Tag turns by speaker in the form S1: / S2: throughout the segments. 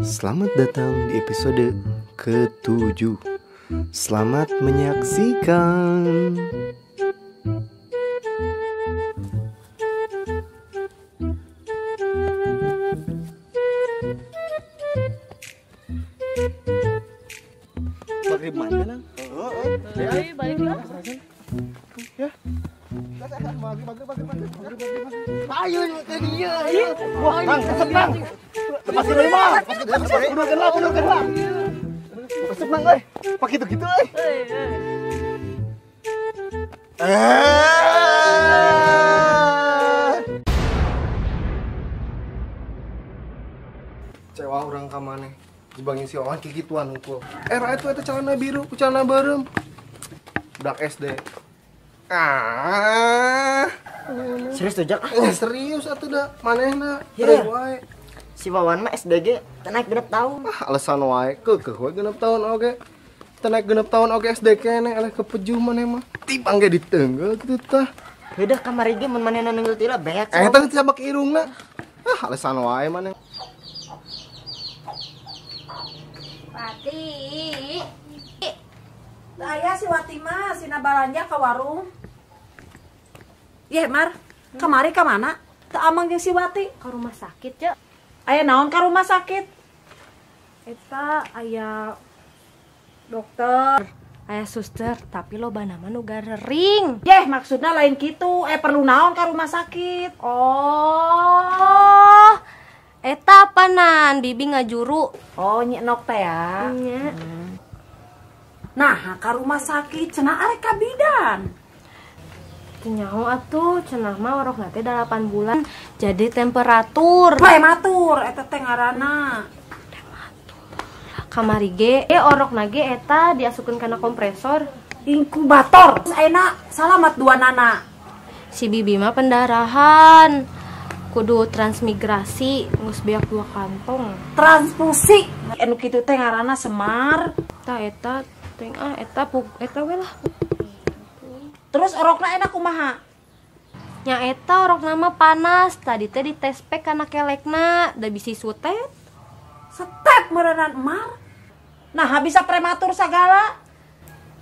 S1: Selamat datang di episode ke-7. Selamat menyaksikan.
S2: Maghrib mana, Nang?
S3: Ayo balik lah.
S2: Ya. Ayo ke dia, ayo. Wah, Nang, kesep, Nang. Lepasin dulu, mah. Undurkeun lah, undurkeun lah. Kesep, Nang, euy. Pak gitu-gitu, euy.
S1: Cewa urang ka maneh. Jebangin si Owan kikituan hungkul. Era itu eta celana biru, ku celana beureum. Budak SD. Ah.
S4: Serius tuh, Jak?
S1: Serius atuh da manehna.
S4: Yeah. Wae. Si Wawan mah SDG teu naik genep tahun.
S1: Ah, alasan wae keukeuh we genep tahun oge. Teu naik genep tahun oge SD keneh eleh kepejuh maneh mah. Tibang ge diteunggeul kitu tah.
S4: Heudah kamari ge mun manehna neunggeul tila beak.
S1: Eta teh sabak irungna. Ah, alasan wae maneh.
S5: Wati.
S6: Aya si Wati mah sina balanja ka warung. Yeh, Mar, kamari ka mana? Teu amang jeung si Wati.
S5: Ka rumah sakit, ya.
S6: Aya naon ka rumah sakit?
S5: Eta aya dokter, aya suster, tapi loba nama nu garering.
S6: Yeh, maksudna lain kitu. Perlu naon ka rumah sakit?
S5: Oh. Eta apanan bibi ngajuru.
S6: Oh, nyi nok teh ya.
S5: Nya.
S6: Nah, ka rumah sakit cenah arek ka bidan.
S5: Teu nyaho atuh, cenah mah orokna teh 8 bulan jadi temperatur.
S6: Prematur eta teh ngaranna.
S5: Prematur. Kamari ge orokna ge eta diasupkeun kana kompresor.
S6: Inkubator. Ayeuna salamat dua nana.
S5: Si bibi mah pendarahan. Kudu transmigrasi geus beak 2 kantong.
S6: Transfusi. Anu kitu teh ngaranna Semar.
S5: Tah eta teh ah eta eta we lah.
S6: Terus orokna enak kumaha?
S5: Nya eta orokna mah panas, tadi teh ditespek kana kelekna, da bisi sutet.
S6: Setet meureunnan Mar. Nah, bisa prematur sagala.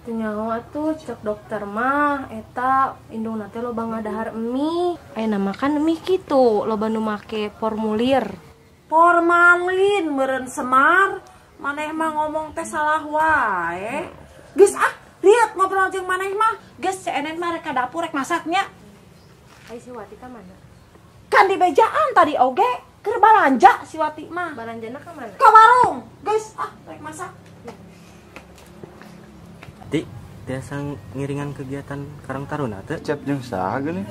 S5: Teu nyaho atuh cek dokter mah eta indungna teh loba ngadahar mie. Ayeuna makan mie kitu, loba nu make formulir.
S6: Formalin meureun Semar. Maneh mah ngomong teh salah wae. Geus ah, lihat ngobrol jeung maneh mah. Geus CNN mah rek ka dapur rek masaknya.
S5: Ai si Wati ka mana?
S6: Kan di bejaan tadi oge, keur balanja si Wati mah.
S5: Balanjana ka mana?
S6: Ka warung. Geus ah, rek masak.
S7: Ti, tiasa ngiringan kegiatan Karang Taruna teh.
S2: Cecep jeung saha geuning?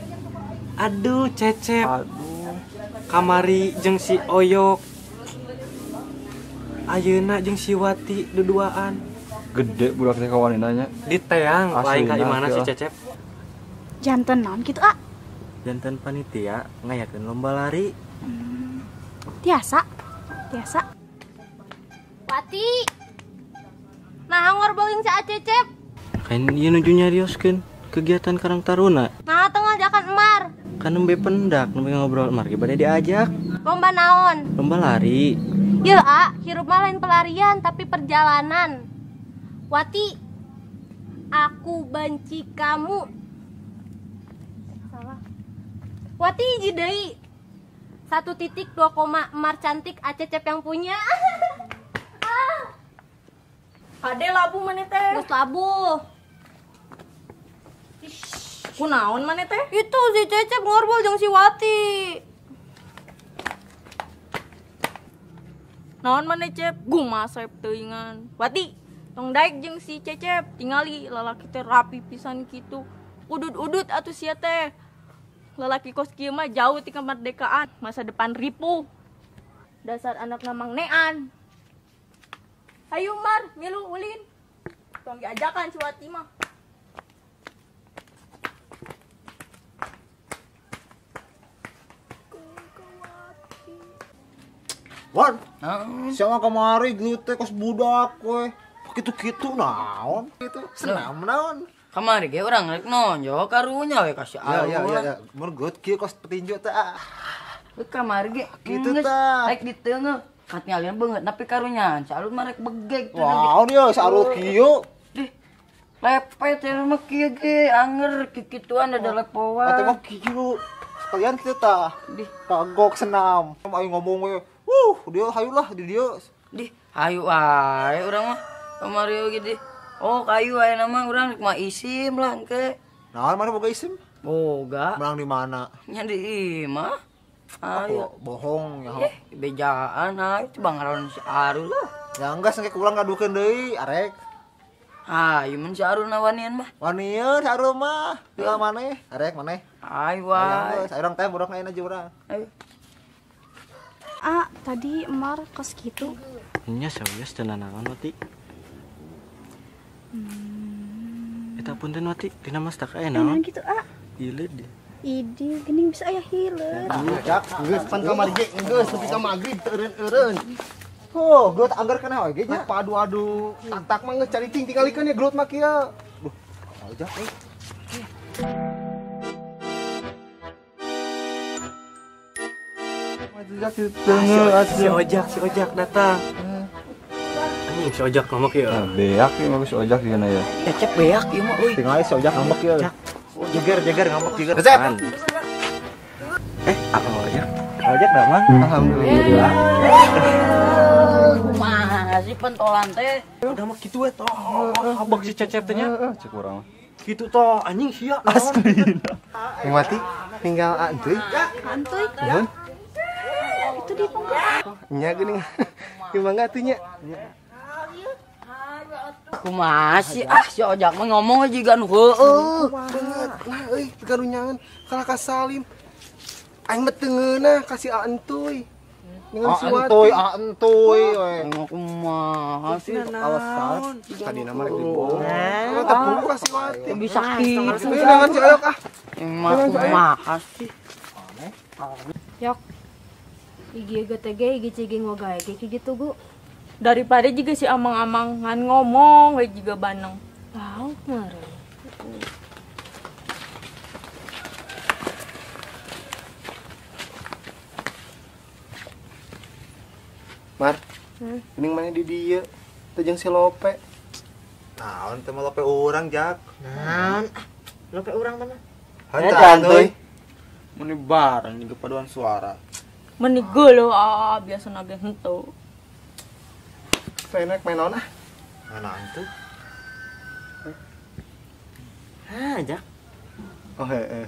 S7: Aduh, Cecep.
S2: Aduh.
S7: Kamari jeung si Oyok. Ayeuna jeung si Wati duduaan.
S2: Gede budak teh kawanina nya.
S7: Diteang lain ka imana si Cecep.
S8: Janten naon kitu, ah?
S7: Janten panitia ngayakeun lomba lari.
S8: Tiasa. Tiasa.
S5: Wati. Nah, ngorbolin si Cecep.
S7: Kan ieu nuju nyarioskeun kegiatan Karang Taruna.
S5: Nah, teu ngajakan Emar.
S7: Kan nembe pendak, nembe ngobrol Emar ge bade diajak.
S5: Lomba naon?
S7: Lomba lari.
S5: Yeuh, ah, hirup mah lain pelarian tapi perjalanan. Wati, aku benci kamu. Salah. Wati hiji deui. 1.2 koma Emar cantik Acecep yang punya.
S3: Kade labu maneh teh?
S5: Geus labu.
S3: Kunaon maneh teh?
S5: Itu si Cecep ngorbol jeung si Wati.
S3: Naon maneh Cep? Gumasep teuingan. Wati, tong daek jeung si Cecep, tingali lalaki teh rapi pisan kitu. Udud-udud atuh sia teh. Lalaki kos kieu mah jauh ti kemerdekaan, masa depan ripuh. Dasar anak mangnean. Ayo Mar, ngilu ulin. Tong diajakan si Wati mah.
S2: Wan, siapa kemari gelut teh kos budak we. Kitu-kitu naon? Itu senam naon?
S4: Kamari ge urang rek nonjok karunya we ka si
S2: Ya ya
S4: Alun.
S2: ya ya, mun geut kieu kos petinju teh. Ah.
S9: Kamari ge.
S2: Kitu tah.
S9: Rek diteungeuh. Katingalieun beungeut tapi karunya si Arul mah rek begeg.
S2: Naon ya si Arul kieu?
S9: Dih. Lepet ya mah kieu ge anger kikituan ada lepoan.
S2: Atuh mah kieu. Sekalian kitu tah. Dih, kagok senam. Aing ngomong we. Wuh, dia hayu lah di dieu.
S9: Dih, hayu wae urang mah. Kamari oge dih. Oh, kayu aya nama urang mah isim lah engke.
S2: Naon mana boga isim?
S9: Boga.
S2: Menang di mana?
S9: Nya di imah. Ayo
S2: bohong ya.
S9: Bejaan hayu coba ngaran si Arul lah.
S2: Ya enggak sengke kurang ngadukeun deui, arek.
S9: Hayu mun si Arul na wanian mah.
S2: Wanian si Arul mah. Tinggal maneh, arek maneh.
S9: Ayo wae.
S2: Urang teh urang ayeuna jeung urang.
S9: Ayo.
S8: Ah, tadi Mar kos kitu.
S7: Nya sawios teu nanaon Wati. Eta punten Wati, dina mas tak aya naon?
S8: Gitu ah.
S7: Ileud dia.
S8: Idi geuning bisa aya hileud.
S1: Jak, geus pan kamari ge geus nepi ka magrib teu eureun-eureun.
S2: Oh, gelut anggar kana we ge nya.
S1: Padu-adu tak-tak mah geus cari ting tingalikeun ya gelut mah kieu.
S2: Duh, ojak euy.
S7: Si Ojak datang. Anjing si Ojak ngambek ya.
S10: Beak ieu mah si Ojak dieuna ya.
S9: Cecep beak ieu mah euy.
S2: Tingali si Ojak ngambek ieu. Jeger ngambek jeger.
S1: Cecep.
S7: Apa Ojak? Ojak damang.
S1: Alhamdulillah.
S9: Kumaha sih pentolan teh?
S7: Udah mah kitu we toh. Ngambek si Cecep teh nya.
S10: Cek urang.
S7: Kitu toh anjing sia.
S10: Asli.
S1: Neng Wati tinggal antuy.
S8: Antuy.
S1: Nuhun.
S8: Itu di pungkang.
S1: Nya geuning. Ieu mangga atuh nya.
S9: Kumaha sih ah si Ojak mah ngomong aja nu heueuh.
S1: Banget lah euy pikarunyangan kalah ka Salim. Aing mah teu ngeunah ka si Antuy. Dengan si Wati.
S2: Antuy we.
S9: Kumaha sih
S1: alasan tadi nama rek dibohong. Kalau tepung ka si Wati.
S9: Bisa kitu.
S1: Dengan si Oyok ah.
S9: Emang kumaha sih.
S5: Yok. Igi GTG, igi ciging wagai, kayak gitu gu.
S3: Daripada juga si amang-amang ngan ngomong, we juga baneng.
S5: Tahu kemarin.
S1: Mar, mending mana di dia, tejeng si Lope.
S2: Naon teh mah Lope urang Jak.
S4: Naon? Lope urang teh mah.
S2: Hantuy.
S10: Meni bareng juga paduan suara.
S3: Meni geuleuh ah biasa nage henteu.
S1: Saya naik main naon ah?
S2: Naon tuh?
S4: Hah, Jak.
S1: Oh heeh.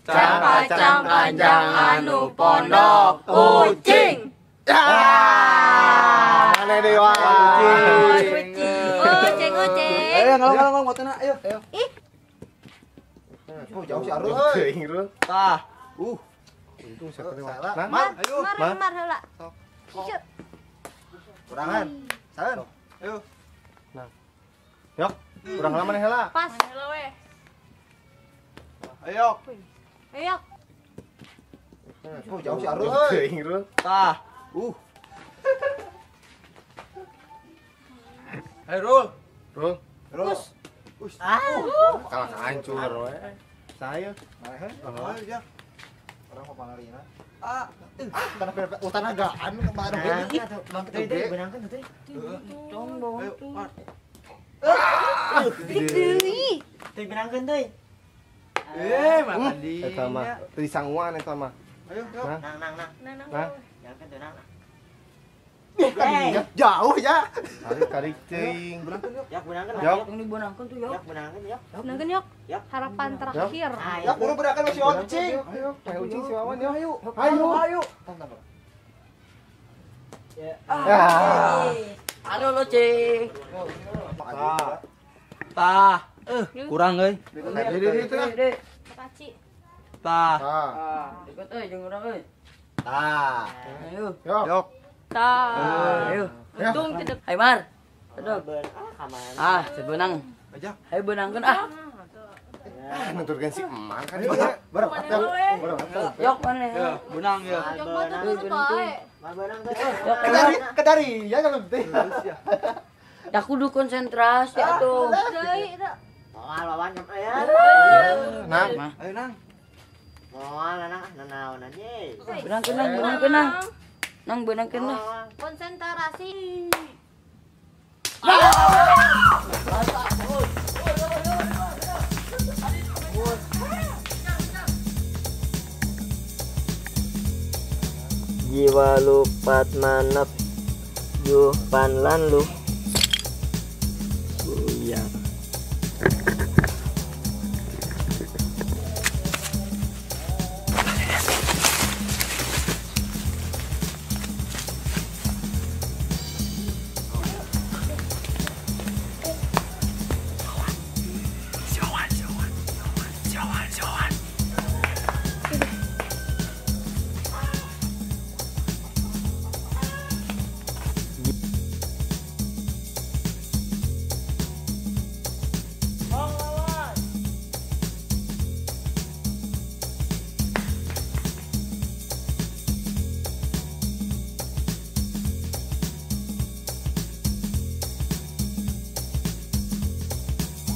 S9: Kacang panjang anu pondok kucing.
S1: Ah, mana dewa?
S3: Kucing.
S5: Kucing, kucing.
S2: Ayo ngomong ngomong tenang, ayo.
S1: Ayo.
S5: Ih.
S2: Oh, jauh si Arul euy. Tah.
S1: Untung siapa teh.
S2: Nah, Mar, ayo.
S5: Mar, mar heula.
S2: Kurangan. Saen. Ayo.
S1: Nah. Yok, kurang lama nih heula.
S5: Pas.
S3: Heula we.
S2: Ayo.
S5: Ayo.
S2: Oh, jauh si Arul euy. Tah.
S10: Ayo Rul.
S1: Rul.
S2: Rul.
S1: Kalah hancur we. Saya.
S2: Ayo, Jak. Orang mau pangarina. Ah, tanah utanagaan kemarin.
S4: Bang teh benangkeun teh.
S9: Tong bawang tuh.
S5: Deui.
S4: Teh benangkeun teh.
S10: Makan di.
S1: Eta mah teu disanguan eta mah.
S2: Ayo,
S1: nang
S4: nang nang.
S1: Nang.
S4: Jangan tuh nang.
S2: Jauh ya.
S1: Tarik tarik teuing.
S4: Yak benangkeun.
S1: Yok.
S9: Ini benangkeun tuh yok.
S4: Yak benangkeun yok.
S5: Benangkeun yok. Harapan terakhir.
S2: Yak buru benangkeun si Ucing.
S1: Ayo, ayo Ucing si Wawan yo ayo. Ayo, ayo.
S4: Ya.
S9: Halo lo Cing.
S10: Tah. Tah. Kurang euy.
S1: Di di.
S5: Paci.
S10: Tah.
S9: Ikut euy jeung urang euy.
S2: Tah.
S9: Ayo.
S1: Yok.
S3: Tah.
S9: Ayo.
S3: Untung tidak.
S9: Hai Mar. Aduh. Ah, sebenang.
S2: Aja.
S9: Hayu benangkeun ah.
S1: Ah, nuturkeun si Emang kan dia.
S2: Bareng.
S9: Yok mana?
S10: Benang ya.
S5: Yok mah tuh bae.
S9: Yok
S2: Kedari, kedari ya kalau teh.
S9: Ya kudu konsentrasi atuh.
S5: Deui eta.
S4: Moal Wawan ya.
S1: Nang,
S10: ayo nang.
S4: Moal nang nanaon aja.
S9: Benangkeun nang, benangkeun nang. Nang benangkeun lah.
S5: Konsentrasi.
S4: Jiwa lupat manap juh panlan lu. Goyang.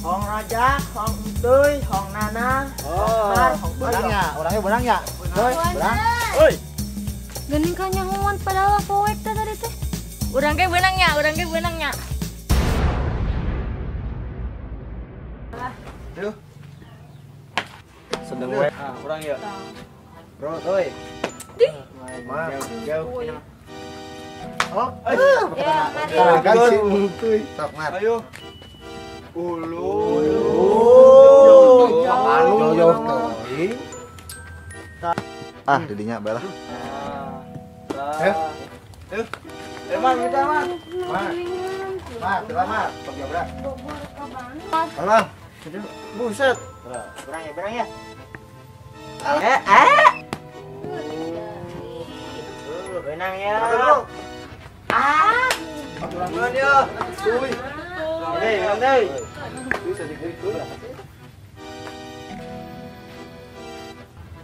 S4: Hong Rajak, Hong Entuy, Hong Nana, Hong Mar, Hong
S2: benang ya, orangnya benang ya. Hoi, benang. Hoi.
S5: Geuning kanyahoan padahal poek teh tadi teh.
S3: Urang ge beunang nya, urang ge beunang nya.
S10: Duh. Sedeng we. Ah, urang ya.
S2: Bro, hoi.
S3: Dih.
S2: Mar, jauh. Oh,
S5: ya, mari.
S1: Si Entuy.
S2: Sok, Mar.
S10: Ayo. Ulu.
S1: Jauh-jauh teuing.
S2: Ah, didinya bae lah.
S1: Eh.
S10: Eh, Mar, kita, Mar.
S2: Mar. Mar, coba Mar, sok jabra. Alah. Buset.
S4: Berang ya, berang ya. Eh. Benang ya. Ah.
S10: Aturan ya.
S1: Uy.
S4: Hei, hei.
S1: Bisa dikit.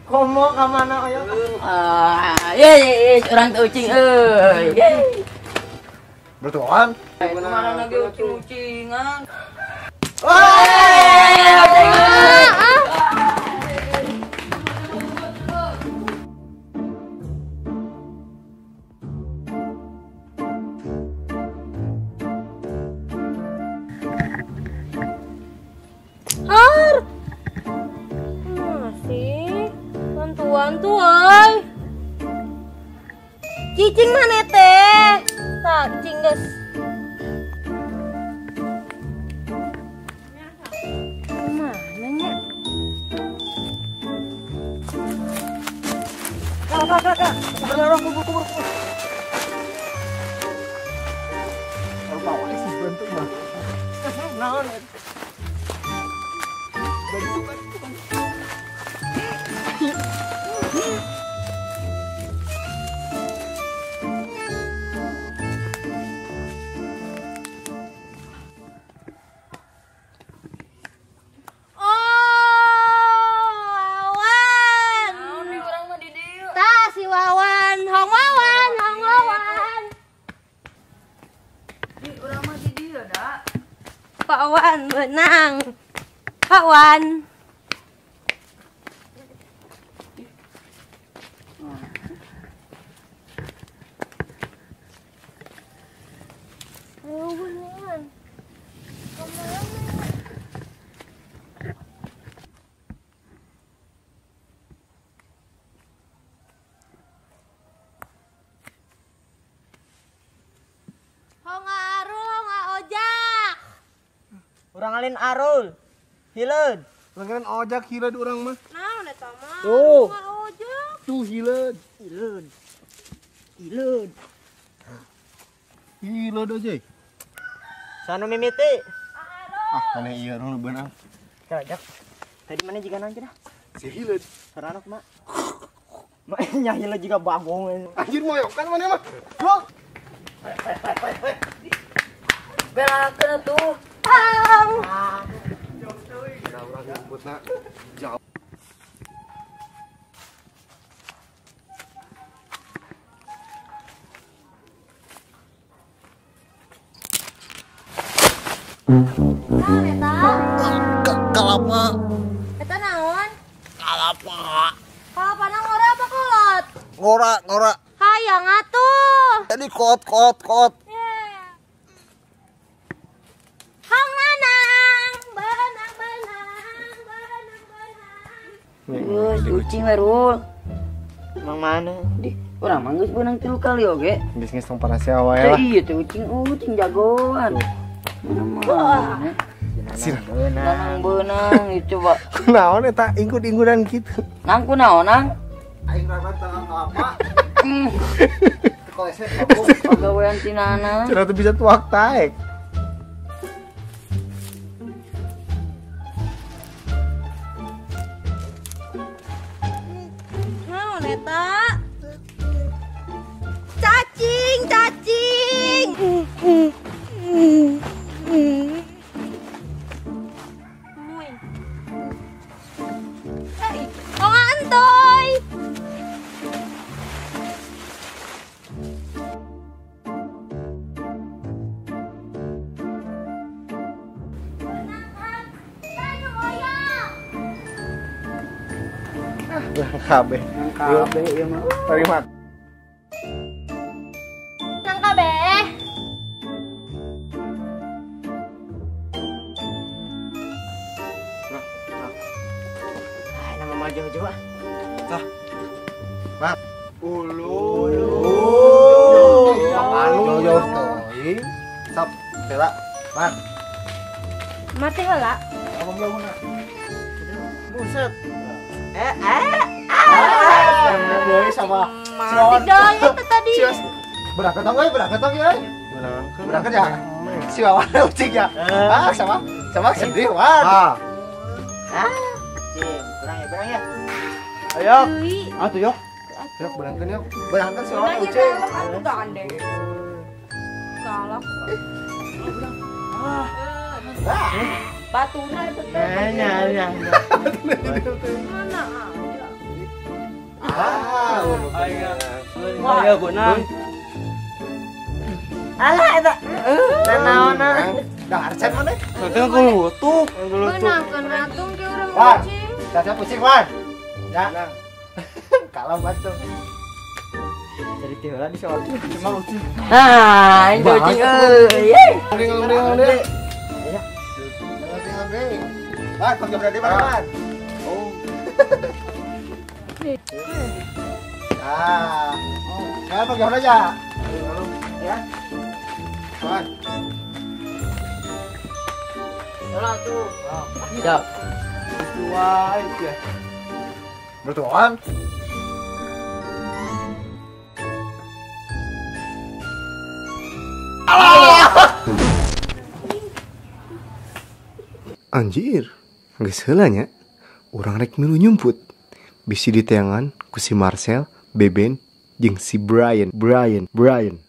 S4: Komo ka mana ayo?
S9: Ah, ye ye urang teh ucing euy.
S2: Bertuan.
S9: Kemana lagi ucing-ucingan?
S5: Ar. Masih bantuan tuh, oi. Cicing mana teh? Tak, cicing geus. Mana nya?
S10: Kak, kak, kak. Kubur, kubur, kubur, kubur.
S1: Kalau bawa sih bentuk mah.
S4: Naon?
S5: Oh, Wawan.
S3: Naon nih urang mah di dieu.
S5: Tah si Wawan, Hong Wawan, Hong Wawan.
S3: Di urang mah di dieu da.
S5: Pak Wan menang. Pak Wan. Ayo beneran. Kemana? Hong Arul, Hong Ojak.
S4: Urang alin Arul. Hileud.
S1: Urang ojak hileud urang mah.
S5: Naon eta mah?
S1: Tuh.
S5: Hong Ojak.
S1: Tuh hileud.
S4: Hileud. Hileud.
S1: Hileud aja.
S4: Sanu mimiti.
S1: Ah, aneh ieu nu beunang.
S4: Cak, tadi mana juga naon cenah?
S1: Si hileud.
S4: Sarana kumaha? Mah nya hileud juga bagong.
S1: Anjir moyokan mana mah. Bro.
S9: Belakeun atuh.
S5: Tang.
S1: Urang nyebutna jauh.
S5: Naon eta?
S2: Kalapa.
S5: Kalapa na ngora apa kolot?
S2: Ngora, ngora.
S5: Hayang atuh.
S2: Jadi kot kot kot.
S5: Hang nanang, benang benang, benang benang.
S9: Geus ucing we Rul. Mang mana? Di urang mah geus beunang 3 kali oge.
S1: Geus geus tong parasea wae lah.
S9: Iya teh ucing ucing jagoan. Mana? Benang benang itu coba.
S1: Kunaon eta ingkut-ingkutan gitu.
S9: Nang kunaon nang?
S2: Aing rapat tangan kelapa. Koleset
S9: pagawean tinana.
S1: Cenah teu bisa tuak taek.
S5: Naon eta? Cacing, cacing. Oh ngantoy.
S1: Kabeh.
S9: Kabeh ieu mah.
S1: Terima.
S5: Nang kabeh.
S4: Ah, nama mah jauh-jauh ah.
S1: Tah. Mak.
S10: Ulu.
S1: Anu jauh-jauh teuing. Sap, heula. Mak.
S5: Mati heula.
S1: Abang jauhna. Buset.
S2: Deui sama
S5: si Wawan itu tadi.
S2: Berangkat tong euy, berangkat tong euy. Berangkat ya. Si Wawan ucing ya. Ah, sama sama sedih Wan.
S1: Ah.
S4: Ah. Berang ya, berang ya.
S10: Ayo. Atuh yok.
S1: Yok berangkat yok.
S2: Berangkat si Wawan ucing.
S3: Aku gandeng. Galak. Ah. Batuna itu teh.
S4: Nya nya.
S3: Mana?
S2: Ah,
S7: ayo benang.
S4: Alah eta. Nanaonna.
S2: Dahar can maneh?
S7: Teh ngulutuk.
S5: Benang kan ratung ke urang ucing.
S2: Caca pusing Wan. Ya. Kalem atuh.
S4: Jadi teh heula di sawah.
S10: Cuma ucing.
S9: Ah, ini ucing euy.
S1: Ngomong-ngomong.
S2: Ya. Wan, pakai berarti mana, Wan? Oh. Ah. Saya pakai aja. Ya. Wan.
S9: Heula tuh. Siap.
S10: Dua aja.
S2: Bertuan.
S1: Anjir, geus heula nya. Urang rek milu nyumput. Bisi diteangan ku si Marcel, Beben, jeung si Brian, Brian, Brian.